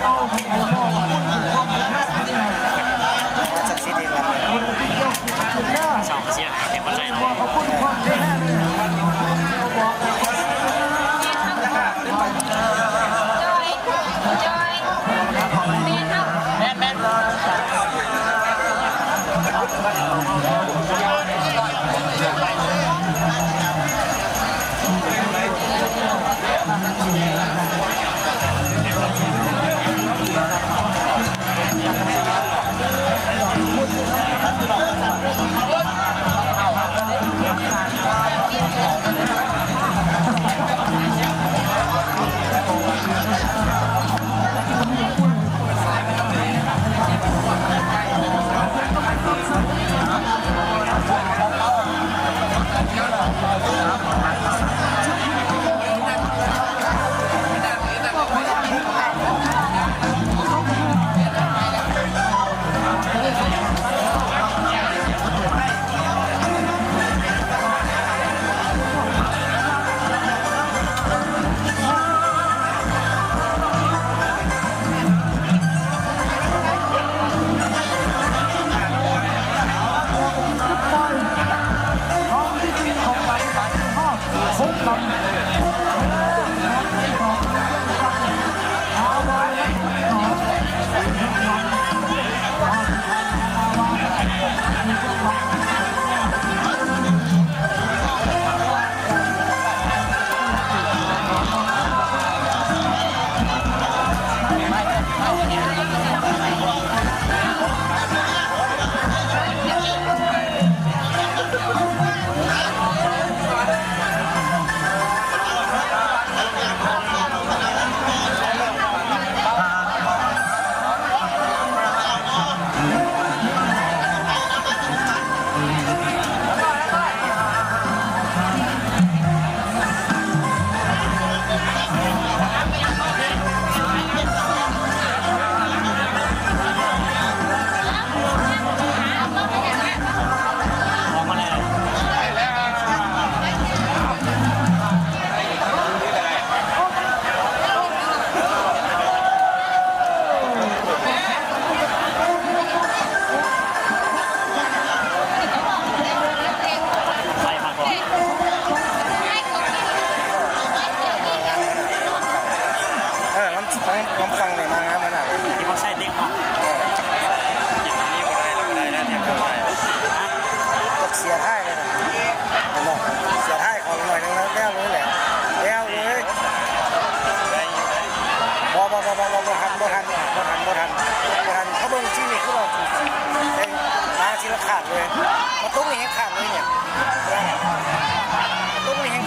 ສັກສິດອີກລຳໜຶ່ງ ເຈົ້າເສຍໃຫ້ເປັນຄົນໄທເນາະ. ເອີ ລຳ ລຳຟັງນີ້ມາງາມຂະໜາດ ທີ່ເຂົາໃຊ້ເດັກເນາະ ເອີ ເກັບອັນນີ້ບໍ່ໄດ້ ລະບໍ່ໄດ້ແລ້ວ ທຽບກັບໃສ່ ເສຍທ້າຍເລີຍນະ ເຫັນບໍ່ ເສຍທ້າຍເຂົາໜ້ອຍໜຶ່ງ ແລ້ວເລີຍແຫຼະ ແລ້ວເລີຍ ໄດ້ຢູ່ ໄດ້ຢູ່ ບໍ່ ບໍ່ ບໍ່ ບໍ່ ບໍ່ທັນ ບໍ່ທັນ ບໍ່ທັນ ບໍ່ທັນ ເຂົາເບິ່ງຊີ້ນີ້ຄືວ່າ ເອີ ມາທີລະຂາດເລີຍ ມາຕຸກນີ້ແຮງຂາດເລີຍນີ້ ມາຕຸກນີ້ແຮງ